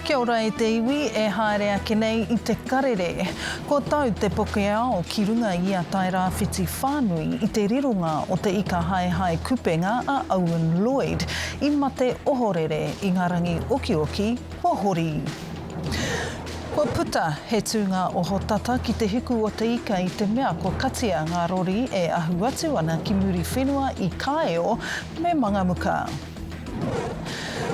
Kia ora e te iwi e haere ake nei i te karere. Kua tau te pokeao ki runga i a Tairāwhiti whānui i te rironga o te ika haehae kupenga a Owen Lloyd i mate ohorere i ngā rangi okioki kua hori. Kua puta he tūnga ohotata ki te hiku o te ika i te mea kua katia ngā rori e ahu atu ana ki Muriwhenua i Kāeo me Mangamuka.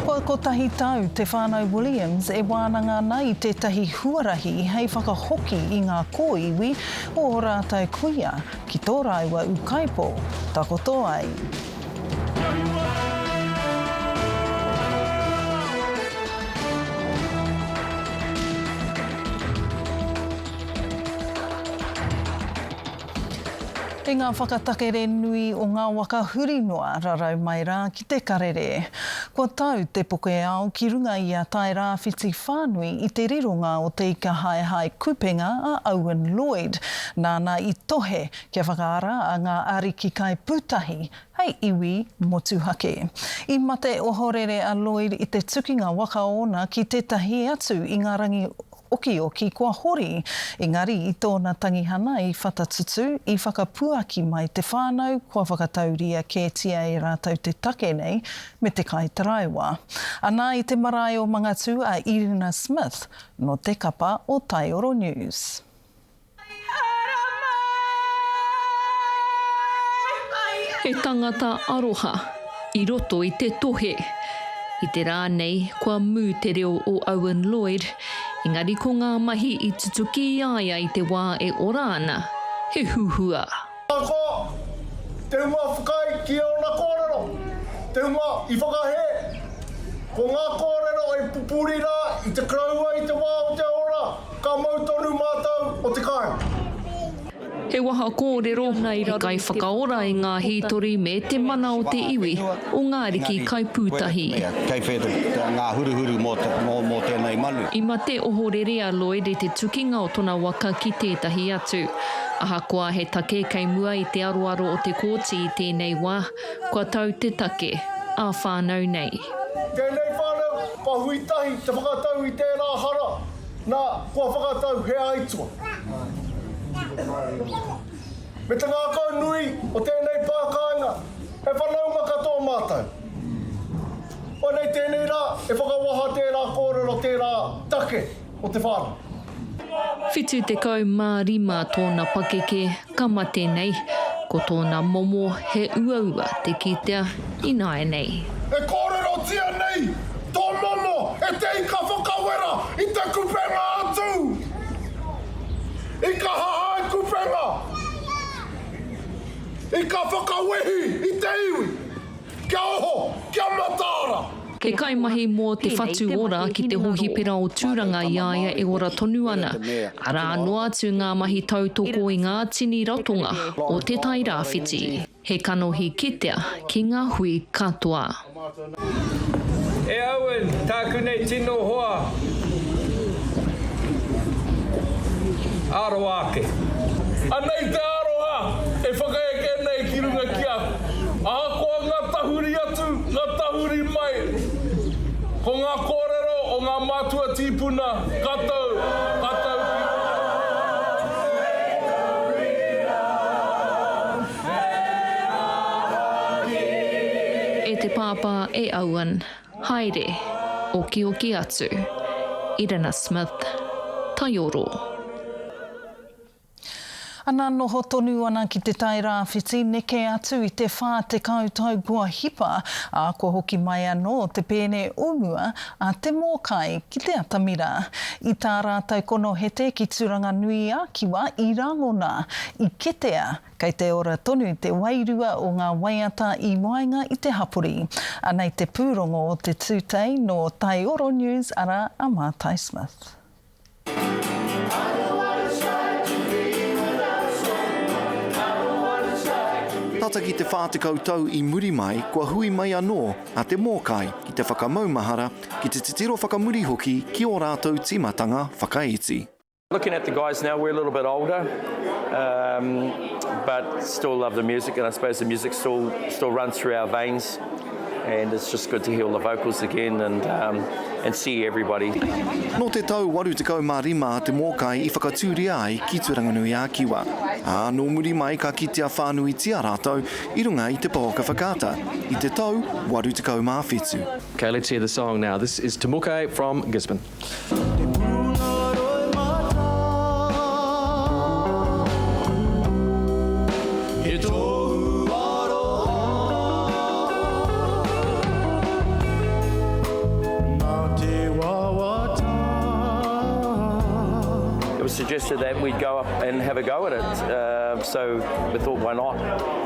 Kua kotahi tau te whānau Williams e wānanga ana i tētahi huarahi hei whakahoki i ngā kōiwi o ō rātou kuia ki tō rāua ūkaipō takoto ai. I ngā whakatakere nui o ngā waka huri noa, rarau mai rā ki te karere. Kua tau te pokeao ki runga i a Tairāwhiti whānui i te rironga o te ika haehae kupenga a Owen Lloyd, nāna i tohe kia whakaara a Ngā Ariki Kaipūtahi hei iwi motuhake. I mate ohorere a Lloyd i te tukinga waka ōna ki tētahi atu i ngā rangi Okioki kua hori, engari i tōna tangihana i whatatutu, i whakapuaki mai te whānau kua whakatauria kētia e rātou te take nei me te kaitaraiwa. Ana i te marae o Mangatū a Irina Smith nō te kapa o Taioro News. He tangata aroha i roto i te tohe. I te rā nei, kua mū te reo o Owen Lloyd, engari ko ngā mahi i tutuki i a ia i te wā e ora ana, he huhua. Ahakoa te hunga whakaae ki ōna kōrero, te hunga i whakahē, ko ngā kōrero e pupuri rā i te koroua i te wā o te ora, ka mau tonu mātou o te kāinga. He waha kōrero, he kaiwhakaora i ngā hītori me te mana o te iwi o Ngā Ariki Kaipūtahi. Kei whea ngā huruhuru mō tēnei manu? I mate ohorere a Lloyd i te tukinga o tona waka ki tētahi atu. Ahakoa he take kei mua i te aroaro o te kōti i tēnei wā, kua tau te take, ā-whānau nei. Tēnei whānau, kua hui tahi te whakatau i tērā hara, nā, kua whakatau he aituā. Me te ngākau nui o tēnei pā kāinga, he whanaunga katoa mātou. Koinei tēnei rā e whakawaha tērā kōrero, tērā take o te whānau. 75 tōna pakeke ka mate nei, ko tōna momo he uaua te kitea ināianei. E kōrerotia nei tō momo e te ika whakawera i te kupenga atu! I ka hahae kupenga! I ka whakawehi i te iwi! Kia oho, kia mataara! He kaimahi mō Te Whatu Ora ki te Hōhipera o Tūranga i a ia e ora tonu ana. Arā noa atu ngā mahi tautoko i ngā tini ratonga o Te Tai Rāwhiti. He kanohi kitea ki ngā hui katoa. E Owen, tāku nei tino hoa aroha ake. Anei te aroha e whakaeke nei ki runga ki a koe. Ahakoa ngā tahuri atu, ngā tahuri mai, ko ngā kōrero o ngā mātua tīpuna ka tau, ka tau ki runga. E te pāpā e Owen, haere, okioki atu. Irina Smith, Taioro. Ana noho tonu ana ki Te Tai Rāwhiti neke atu i te 40 tau kua hipa, ā, kua hoki mai anō te pēne o mua a Te Mōkai ki te atamira. I tā rātou konohete ki Tūranganui-a-Kiwa i rangona, i kitea, kei te ora tonu te wairua o ngā waiata i waenga i te hapori. Anei te pūrongo o te tūtei nō Taioro News arā a Mātai Smith. Tata ki te 40 tau i muri mai, kua hui mai anō a Te Mōkai ki te whakamaumahara, ki te titiro whakamuri hoki ki ō rātou tīmatanga whakaiti. Looking at the guys now, we're a little bit older, um, but still love the music, and I suppose the music still still runs through our veins, and it's just good to hear all the vocals again, and um, and see everybody. Nō te tau 85 a Te Mōkai i whakatūria ai ki Tūranganui-a-Kiwa, ā, nō muri mai ka kitea whānuitia rātou i runga i te pouaka whakaata i te tau 87. Okay, let's hear the song now. This is Te Mokai from Gisborne. Te puna roimata, he tohu aroha. Nā te wawata. It was suggested that we'd go up and have a go at it, uh, so we thought why not?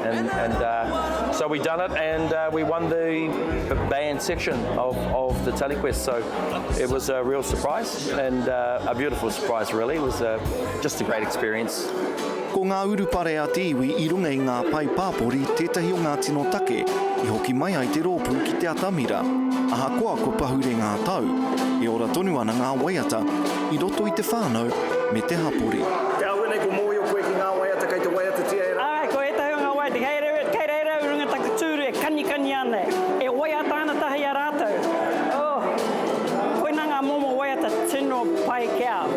And, and uh, so we done it and uh, we won the band section of, of the Telequest. So it was a real surprise and uh, a beautiful surprise really. It was uh, just a great experience. Ko ngā urupare a te iwi i runga i ngā pae pāpori tētahi o ngā tino take i hoki mai ai te rōpū ki te atamira. Ahakoa kua pahure ngā tau, e ora tonu ana ngā waiata i roto i te whānau me te hapori. Te awe nei ko mōhio koe ki ngā waiata kei te waiatatia e rātou. Āe, ko ētahi o ngā waiata, kei reira, kei reira au i runga taku tūru e kanikani ana, e waiata ana tahi i a rātou. Oh, koina ngā momo waiata tino pai ki a au.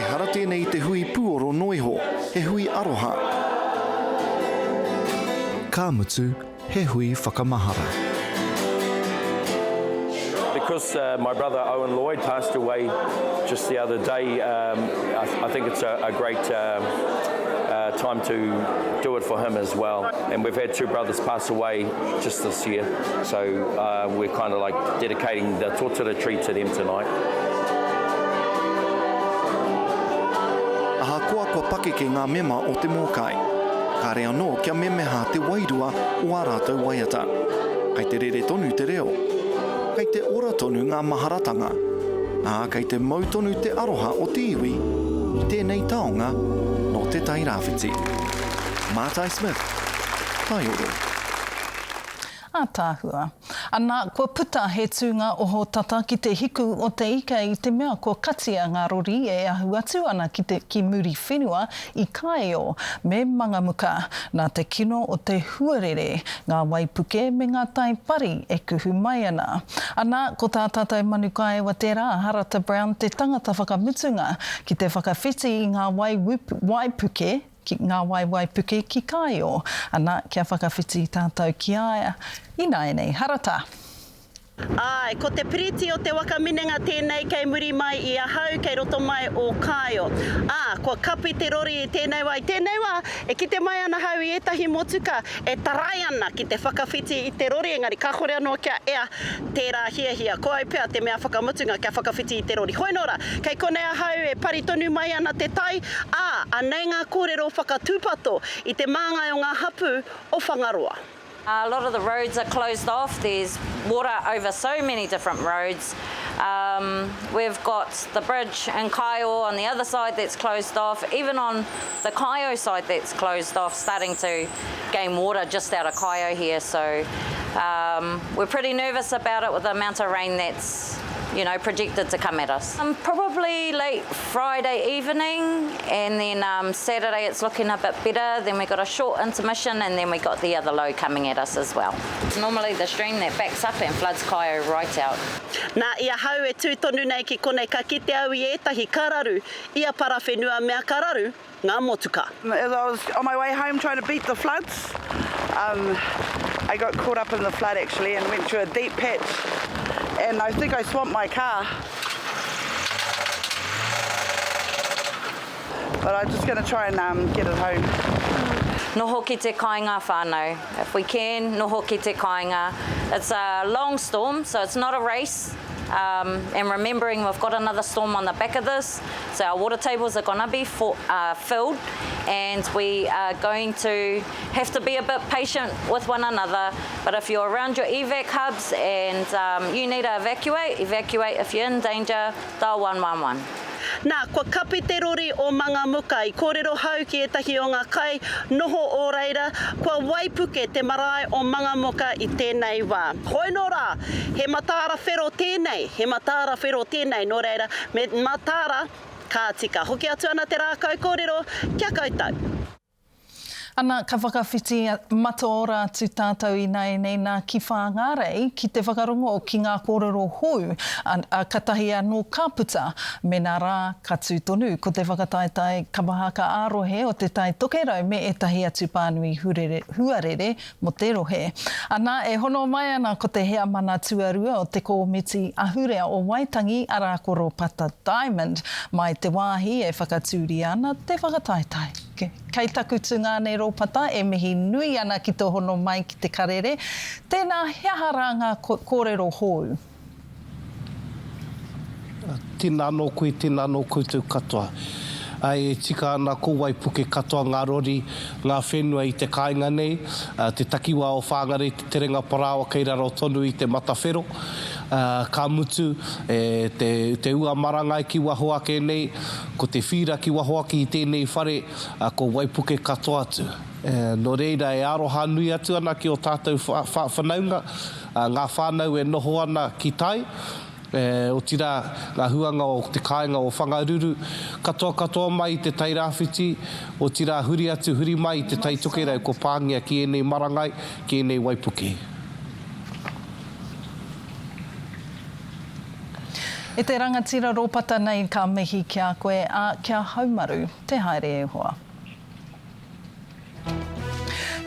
Ehara tēnei i te hui pūoro noa iho, he hui aroha. Ka mutu, he hui whakamahara. Because uh, my brother Owen Lloyd passed away just the other day, um, I, th I think it's a, a great um, uh, time to do it for him as well. And we've had two brothers pass away just this year, so uh, we're kind of like dedicating the totara tree to them tonight. Ahakoa kua pakeke ngā mema o Te Mōkai, kāre anō kia memeha te wairua o ā rātou waiata. Kei te rere tonu te reo. Kei te ora tonu ngā maharatanga. Ā, kei te mau tonu te aroha o te iwi ki tēnei taonga nō Te Tai Rāwhiti. Mātai Smith, Taioro. Ātaahua. Ana, kua puta he tūnga ohotata ki te hiku o te ika i te mea kua katia ngā rori e ahu atu ana ki te ki Muriwhenua i Kāeo me Mangamuka. Nā te kino o te huarere, ngā waipuke me ngā tai pari e kuhu mai ana. Ana, ko tā tātou manu kāewa tērā a Harata Brown te tangata whakamutunga ki te whakawhiti i ngā wai waipuke ki ngā wai waipuke ki Kāeo. Ana, kia whakawhiti tātou ki a ia ināianei. Harata! Āe, ko te piriti o te waka minenga tēnei kei muri mai i ahau, kei roto mai o Kāeo. Ā, kua kapi te rori i tēnei wā. I tēnei wā, e kite mai ana ahau i ētahi motuka e tarai ana ki te whakawhiti i te rori, engari kāhore anō kia ea tērā hiahia. Ko au pea te mea whakamutunga kia whakawhiti i te rori. Hoi nō rā, kei konei ahau e pari tonu mai ana te tai, ā, anei ngā kōrero whakatūpato i te māngai o ngā hapū o Whangaroa. A lot of the roads are closed off, there's water over so many different roads. Um, we've got the bridge in Kaio on the other side that's closed off, even on the Kaio side that's closed off, starting to gain water just out of Kaio here. So um, we're pretty nervous about it with the amount of rain that's you know, projected to come at us. Um, probably late Friday evening and then um, Saturday it's looking a bit better. Then we got a short intermission and then we got the other low coming at us as well. It's normally the stream that backs up and floods Kaio right out. Nā, i ahau e tū tonu nei ki konei ka kite au i ētahi kararu i a Parawhenua mea kararu ngā motuka. As I was on my way home trying to beat the floods, um, I got caught up in the flood actually and went through a deep patch and I think I swamped my car. But I'm just going to try and um, get it home. Noho ki te kāinga whānau. If we can, noho ki te kāinga. It's a long storm, so it's not a race. Um, and remembering we've got another storm on the back of this, so our water tables are going to be for, uh, filled and we are going to have to be a bit patient with one another. But if you're around your evac hubs and um, you need to evacuate, evacuate. If you're in danger, dial 111. Nā, kua kapi te rori o Mangamuka, i kōrero hau ki ētahi o ngā kai noho o reira, kua waipuke te marae o Mangamuka i tēnei wā. Hoi nō rā, he mataara whero tēnei, he mataara whero tēnei, nō reira, me mataara ka tika. Hoki atu ana te rākau kōrero ki a koutou. Ana, ka whakawhiti mataora atu tātou ināianei nā ki Whāngārei ki te whakarongo ki ngā kōrero hou, ā, katahi anō ka puta, mēnā rā ka tū tonu ko te whakataetae kapa haka ā-rohe o Te Tai Tokerau me ētahi atu pānui huarere mō te rohe. Ana, e hono mai ana ko te heamana tuarua o te Kōmiti Ahurea o Waitangi, arā ko Ropata Diamond, mai te wāhi e whakatūria ana te whakataetae. Kei taku tungāne Rōpata e mihi nui ana ki tō hono mai ki te karere. Tēnā, he aha rā ngā kōrero hōu? Tēnā anō koe, tēnā anō koutou katoa. Āe, e tika ana ko Waipuke katoa ngā rori, ngā whenua i te kāinga nei, te takiwā o Whāngarei, te terenga parāoa kei raro tonu i te matawhero, ka mutu, te ua marangai ki waho ake nei, Ko te whīra ki waho ake i tēnei whare, ko Waipuke katoa atu. Nō reira e aroha nui atu ana ki ō tātou whanaunga, ngā whānau e noho ana ki tai, otirā ngā huanga o te kāinga o Whangaruru, katoa katoa mai i te Tai Rāwhiti, otirā huri atu huri mai i te Tai Tokerau kua pāngia ki ēnei marangai, ki ēnei waipuke. E te rangatira Ropata nei ka mihi ki a koe, a, kia haumaru te haere e hoa.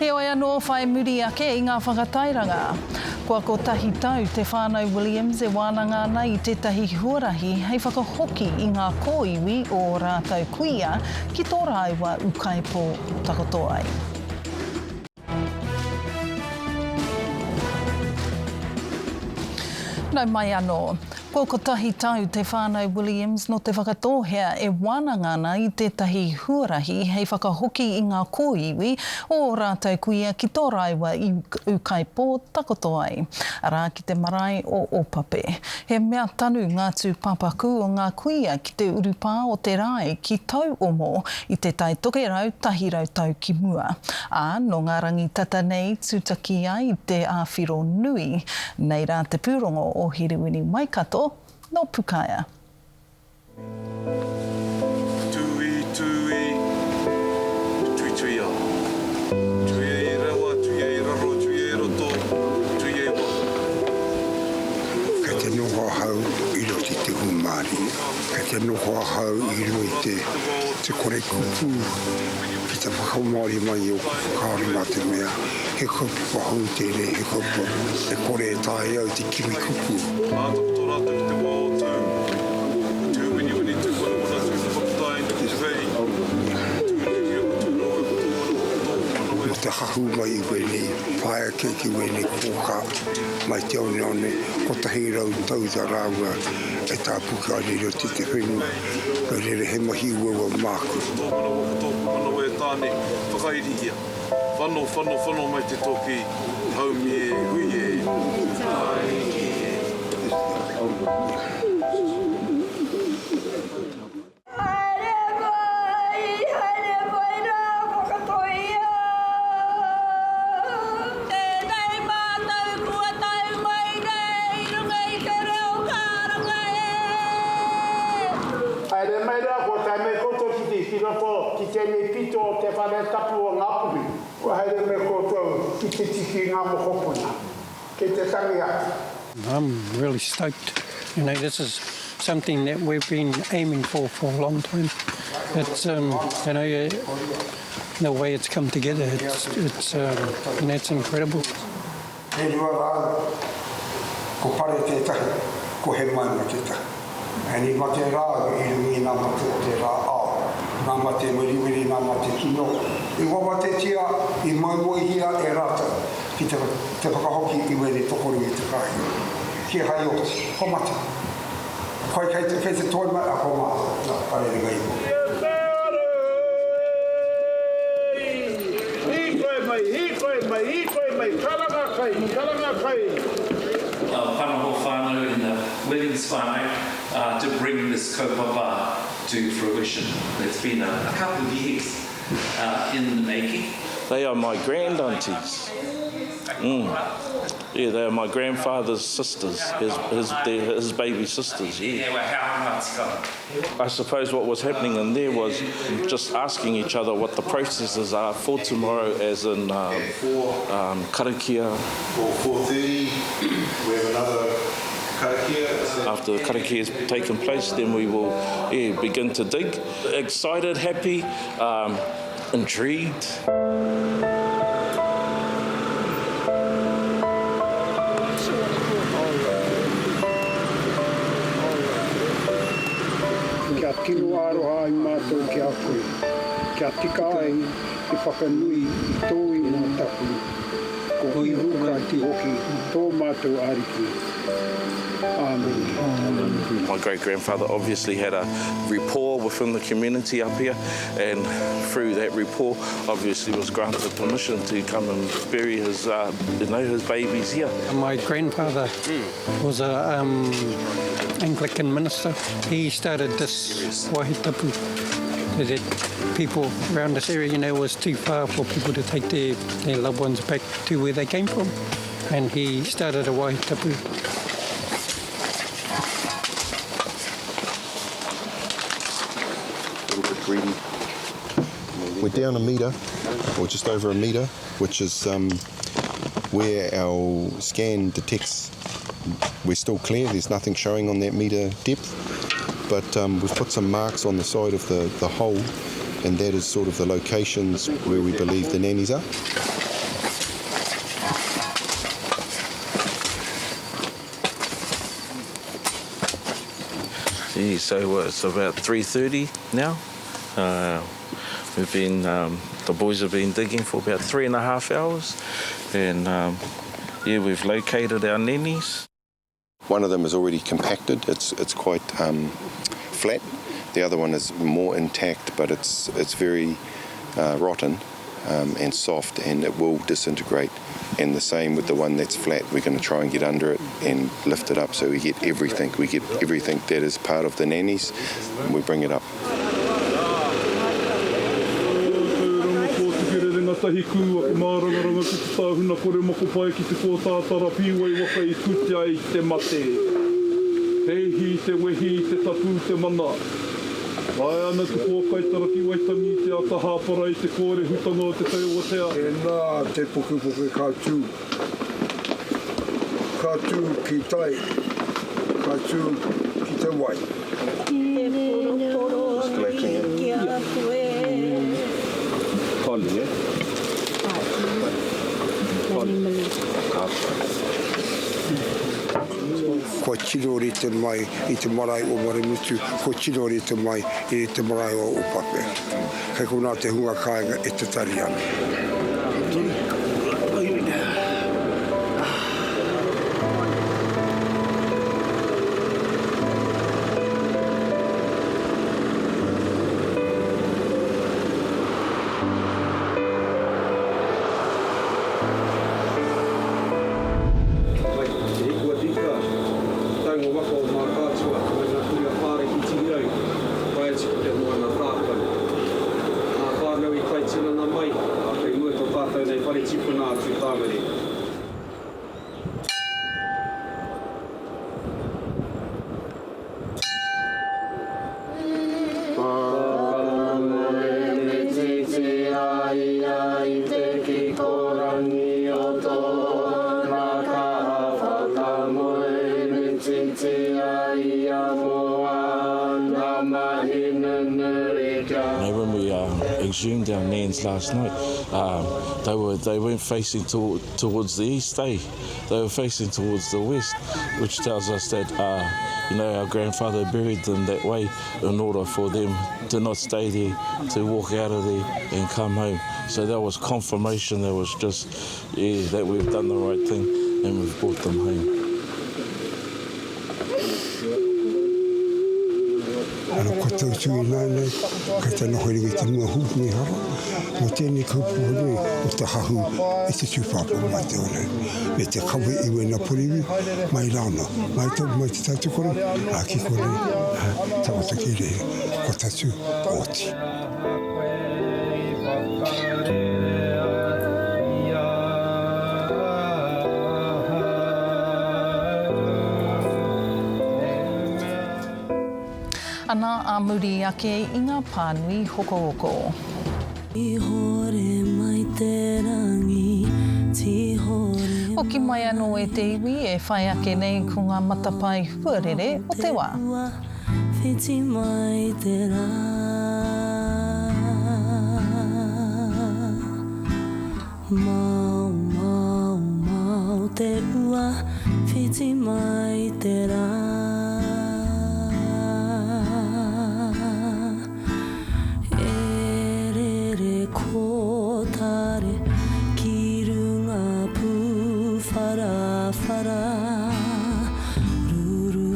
Heoi anō, whai muri ake i ngā whakatairanga. Kua kotahi tau te whānau Williams e wānanga ana i tētahi huarahi hei whakahoki i ngā kōiwi o ō rātou kuia ki tō rāua ūkaipō takoto ai. Nau mai anō. Kua kotahi tau te whānau Williams nō Te Whakatōhea e wānanga ana i tētahi huarahi hei whakahoki i ngā kōiwi o ō rātou kuia ki tō rāua ūkaipō takoto ai, arā ki te marae o Ōpape. He mea tanu ngā tūpāpaku o ngā kuia ki te urupā o te rae ki Tauomo i Te Tai Tokerau 100 tau ki mua. Ā, nō ngā rangi tata nei tūtaki ai te āwhiro nui. Nei rā te pūrongo o Herewini Waikato, nō Pukaea. Tui, tui, tuituia. Tuia i rawa, tuia i raro, tuia i roto, tuia i waho. Kei te noho ahau i roto i te hūmārie. Kei te noho ahau i runga i te te kore kupu ki te whakamāori mai i ōku whakaaro nā te mea he kaupapa hou tēnei, he kaupapa e kore e taea au te kimi kupu. Ā, takoto rātou ki te wā o Tū. Tū winiwini, tū wanamana, tū whakaputa ai nuku te whei. Tū neke o tū rawa ko tō manawa ko tōku manawa e. Mō te hahū mai i wēnei whaea keiki wēnei kōkā mai te oneone 100 tau tā rāua e tāpuke ana i roto i te whenua. Nō reira he mahi uaua māku. Ko tō manawa, ko tōku manawa e Tāne, whakairihia. Whano, whano, whano mai te toki, haumi e, hui e, haere e. Haere mai, haere mai rā, whakatoia. Tēnei mātou kua tau mai nei i runga i te reo karanga e. Haere mai rā, kua tae mai koutou ki te, ki roto ki tēnei pito o te whare tapu o Ngāpuhi. Kua haere mai koutou ki te tiki i ngā mokopuna, ki te tangi atu. I'm really stoked, you know, this is something that we've been aiming for for a long time. It's, um, you know, the way it's come together, it's, it's, um, you know, it's incredible. E rua rāua, ko Pare tētahi, ko Hemaima tētahi. And i mate rāua i runga i ngā mate o te rā ao, ngā mate weriweri, ngā mate kino, i wawatetia, i moemoehia e rātou ki te, te whakahoki i wēnei tokorua i te kāinga. Kīhai i oti, kua mate. Kai, kei te, kei te toi mai, a kua mate, nā, Pare ringa iho. Kia te ora ē! Hīkoi mai, hīkoi mai, hīkoi mai, karanga kai, karanga kai. Panaho whānau and the Williams whānau to bring this kaupapa to fruition. It's been a couple of years in the making. They are my grand aunties. Mm. Yeah, they are my grandfather's sisters, his, his, their, his baby sisters, yeah. I suppose what was happening in there was just asking each other what the processes are for tomorrow, as in um, um, karakia. For 4.30, we have another karakia. After the karakia has taken place, then we will yeah, begin to dig. Excited, happy, um, intrigued. Kia tino aroha ai mātou ki a koe, kia tika ai te whakanui i tō ingoa tapu, ko Ihu Karaiti hoki tō mātou Ariki. Āmine. My great grandfather obviously had a rapport within the community up here and through that rapport obviously was granted permission to come and bury his, uh, you know, his babies here. My grandfather was a um, Anglican minister. He started this wahi tapu that people around this area, you know, was too far for people to take their, their loved ones back to where they came from. And he started a wahi tapu. A little bit greedy. We're down a metre, or just over a metre, which is um, where our scan detects we're still clear, there's nothing showing on that metre depth. But um, we've put some marks on the side of the, the hole, and that is sort of the locations where we believe the nannies are. Yeah, so uh, it's about 3.30 now. Uh, we've been, um, the boys have been digging for about three and a half hours. And um, yeah, we've located our nannies. One of them is already compacted, it's, it's quite um, flat. The other one is more intact, but it's, it's very uh, rotten um, and soft and it will disintegrate. And the same with the one that's flat, we're going to try and get under it and lift it up so we get everything. We get everything that is part of the nannies and we bring it up. Tahi kū aku mārangaranga ki te tāhuna kore makopae ki te kōtātara pīwai waka i kutia i te mate. He ihi te wehi te tapu te mana. Taea ana te pōkai taraki Waitangi i te ata hāpara i te kōrehutanga o te tai o Atea. Tēnā te pukepuke ka tū. Ka tū ki tai, ka tū ki te wai. Te poroporo ki a koe. Holly, eh? Holly. Ka pai. Kua tino rite mai i te marae o Maremutu, kua tino rite mai i te marae o Opape. Kei konā te hunga kāinga e tatari ana. Mai Te Hikua Dika, taunga waka o Mātaatua, mai ngā kuri a Whāre ki Tihirau, tae atu ki te moana tākau. Ngā whānau i whai tinana mai, ā, kei mua tō tātou nei whare tipuna a Tūtāwere. When we um, exhumed our nans last night, um, they were they weren't facing to, towards the east, eh? They were facing towards the west, which tells us that uh, you know our grandfather buried them that way in order for them to not stay there, to walk out of there and come home. So that was confirmation. That was just yeah that we've done the right thing and we've brought them home. Ana kua tautu ināianei, kei te noho i runga i te mua hū mīharo, mō tēnei kaupapa nui o te hahu i te tūpāpaku mai te one, me te kawe i wēnā poriwi mai rāna, mai te, mai te tautukore, ā, ki konei, ā, tangata ki reira, kua tatū, oti. Ana ā muri ake i ngā pānui hokohoko. Tihore mai te rangi, tihore mai. Hoki mai anō e te iwi e whai ake nei ko ngā matapae huarere o te wā. Whiti mai te rā. Mao, mao, mao te ua, whiti mai te rā. E rere kōtare ki runga pūwharawhara. Ruru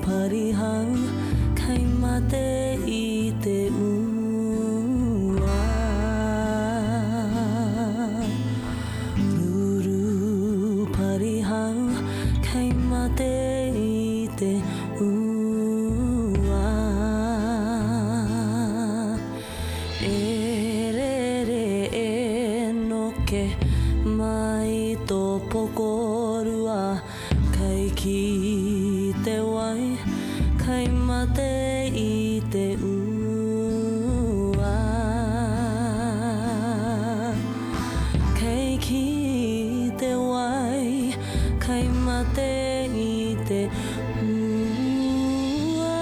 parihau kei mate i te ua. Ruru parihau kei mate i te ua. E rere e noke mai tō pokorua. Kei ki te wai, kei mate i te ua. Kei ki te wai, kei mate i te ua.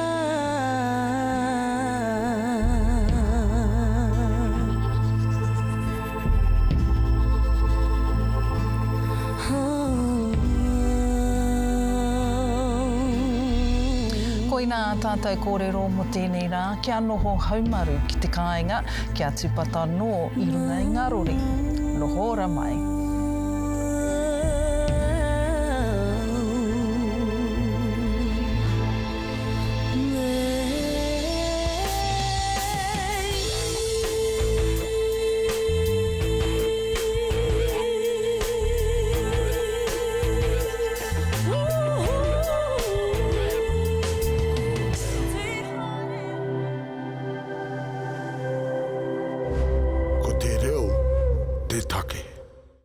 Koinā ā tātou kōrero mō tēnei rā, kia noho haumaru ki te kāinga, kia tūpata anō i runga i ngā rori. Noho ora mai. Ko te reo te take.